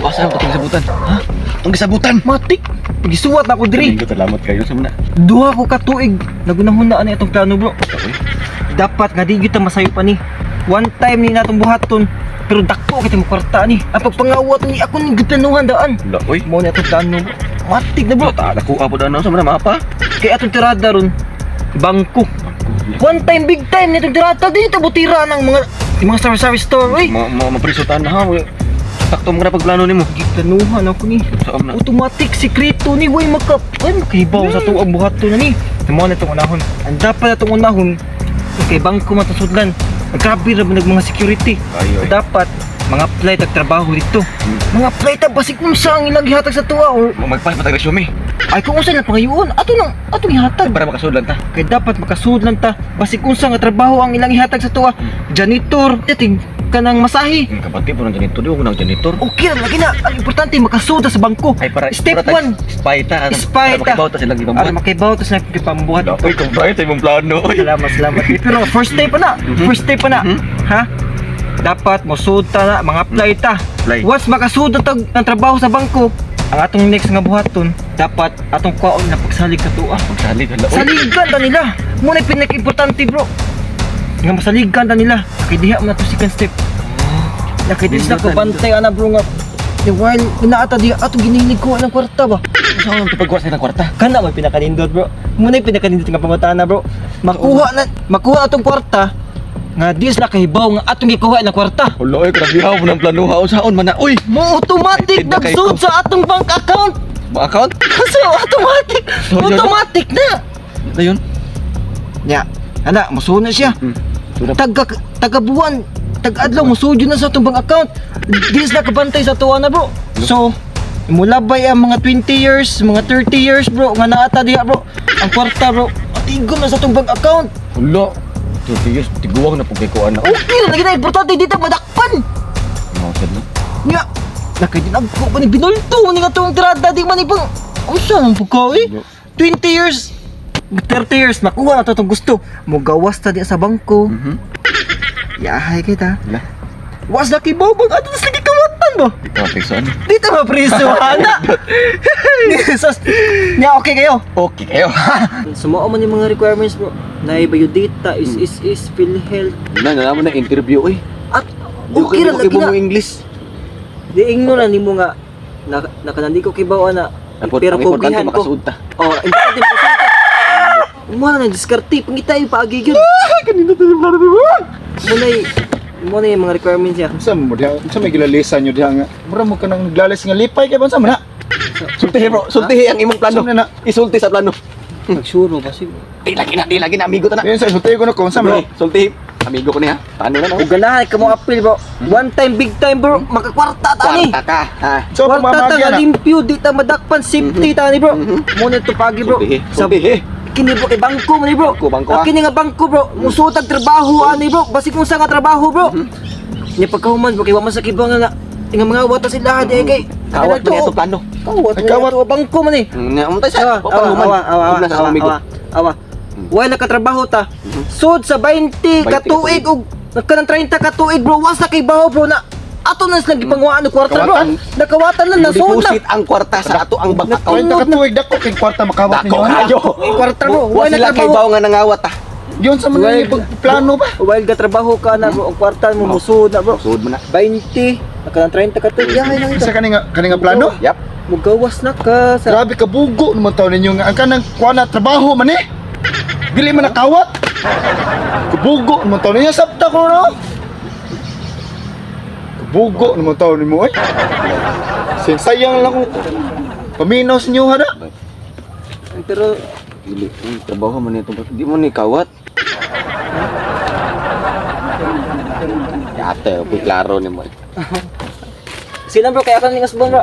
Asa ang itong gisabutan? Ha? Itong gisabutan! Matik! Gisuwat na ako diri. Tingin ko salamat kayo sa muna. Duha ko ka tuig nagunahuna ani atong plano, bro. Dapat nga di gyud ta masayo pa ni. One time ni natong buhaton pero dako kita mo kwarta ni. Ang pagpangawat ni ako ni giplanuhan daan. Wala, oy. Mo ni atong plano, bro. Matik na, bro. Bro, ta ko apo daan sa muna mapa. Kay atong tirada ron bangko. One time big time ni atong tirada di ta butira ng mga yung mga sari-sari store oy. Ma ma maprisutan na ha. Sakto mo na pagplano nimo. Giplanuhan ako ni. Saan na? Automatic sikreto ni way maka way makahibaw sa tuang buhaton na ni. Mo na itong unahon. Ang dapat atong unahon kay bangko matasudlan. Ang grabe ra ba nag mga security. Ayo. Dapat mga apply tag trabaho dito. Mga apply tag basig unsa ang ilang gihatag sa tuwa or Magpas patag resume ay kung unsa lang pangayoon ato nang atong ihatag. para makasudlan ta. Kay dapat makasudlan ta basig unsa nga trabaho ang ilang ihatag sa tuwa. Janitor, tig kanang masahe. Kapatid po ng janitor, di ko ng janitor. Okay ra lagi na. Ang importante makasuda sa bangko. Ay para Step para ta- 1. Spy ta. Spy Para ta. makibaw ta silang Ara gipambuhat. makibaw ta sa gipambuhat. Oy, kumpay sa imong plano. Oy. Salamat, salamat. Pero first step pa na. First step pa na. Ha? Dapat mosud ta na, mga apply ta. Apply. Once makasud na tag ng trabaho sa bangko, ang atong next nga buhaton, dapat atong kwaon na pagsalig sa tuwa. Pagsalig hala. Oy. Saligan ta nila. Muna yung pinaka-importante, bro. Nga masaligan ta nila. Kay diha man ato second step. Nakita sila ko bantay ana, bro, nga the while inaata diha atong ginihilig ko ng kwarta ba. Saan ang pagkuha sa kwarta? Kana may pinakanindot, bro. Muna yung pinakanindot nga pangutana, bro. Makuha na makuha atong kwarta nga di sila kahibaw nga atong gikuha ng kwarta. Hala, oy, grabe ha mo ng plano ha. Unsaon man na? Oy, Mo automatic Ay, tinda kay nagsud ko. sa atong bank account. Ba account? Kasi automatic, Sorry, automatic na. Dayon. Nya, ana musuod na siya. Taga taga buwan, taga adlaw musuod na sa atong bank account. Di sila kabantay sa tuwa na, bro. So, mulabay ang mga 20 years, mga 30 years, bro, nga naata diha, bro. Ang kwarta, bro, atigom na sa atong bank account. Hala. 30 years, tiguang na pug kay kuan na. Okay ra lagi na, importante dito madakpan. No, sad na. Nya, nakadinagko pa ni binulto ni nga tuong tirada di man ipang unsa man pugka eh. 20 years, 30 years makuha na to itong gusto. Mugawas ta diya sa bangko. Yahay kita. Hala. Was laki bobog ato tas lagi kawatan ba? Di ka maprisuan. Dito ba priso ana? Jesus. Nya okay kayo. Okay kayo. Sumuo man yung mga requirements, bro. Na biodata is PhilHealth. Na, nalaman na interview oy. At okay ra okay lagi mo na. English. Di ingno na nimo nga na nakanandi ko kibaw ana. Pero Pero ang importante kugihan ko. makasuod ta. Oh, importante makasuod ta. Mo na diskarte pangita yung paagi gyud. Kanina to yung plano mo. Mo na yung mga requirements niya. Unsa mo diha? Unsa may gilalisan nyo diha nga? Mura mo ka nang naglalis nga lipay kay ba unsa man na? Sultihi, bro, sultihi ang imong plano. Unsa man na? Isulti sa plano. Magsuro ba siguro. Di lagi na amigo ta na. Ayun sa sulti ko na ko unsa man na? Bro, sultihi. Amigo ko niya. Paano na no? Ug ganahan ka mo appeal, bro. One time big time, bro, makakwarta ta ni. Kwarta ka. Ha. So Kwarta ta pamamagyan nga na. limpyo, di ta madakpan, safety ta ni, bro. Mo na ito pagi, bro. Sultihi, Sa sultihi. kini, bro, kay bangko man ni, bro. Bangko, bangko, Ah, ah. kini nga bangko, bro. Musutag trabaho ani, bro. Basig kung sa nga trabaho, bro. Nya pagkahuman, bro, kay wa man sa kibang nga nga mga wata sila di kay Kawat man ito plano. Kawat Ay, man kawat. ito bangko man eh. Untay sa. Awa, awa, awa, awa, Huwag na sa awa, amigo. awa, awa. Wala nakatrabaho ta. Sud sa 20 katuig og kanang 30 katuig, bro, was na kay baho, bro, na ato na silang gipanguhaan og kwarta, bro. Kawatan. Nakawatan lang nasud na. Deposit ang kwarta sa ato ang bank account. 30 ka tuig dako kay kwarta makawat Dako ninyo. ana. kayo. Eh, kwarta, bro. Wa Wala sila kay trabaho. bawo nga nangawat ah. Yun sa mga plano ba? While ga trabaho ka na, bro, ang kwarta mo musud na, bro. Sud mo na. 20, naka 30 katuig yahay lang ito. Sa kani nga plano? Yap. Mugawas na ka sa Grabe ka bugo naman taon ninyo nga ang kanang kuha na trabaho man eh. Dili man nakawat. Kabugo naman taon ninyo sabta ko no. Kabugo naman taon nimo eh. Sayang lang kung paminaw sa inyo hada. Pero Dili, trabaho man ito. Di mo ni kawat. Yate, okay, klaro ni mo. sila, bro, kaya ka ning asbon, bro.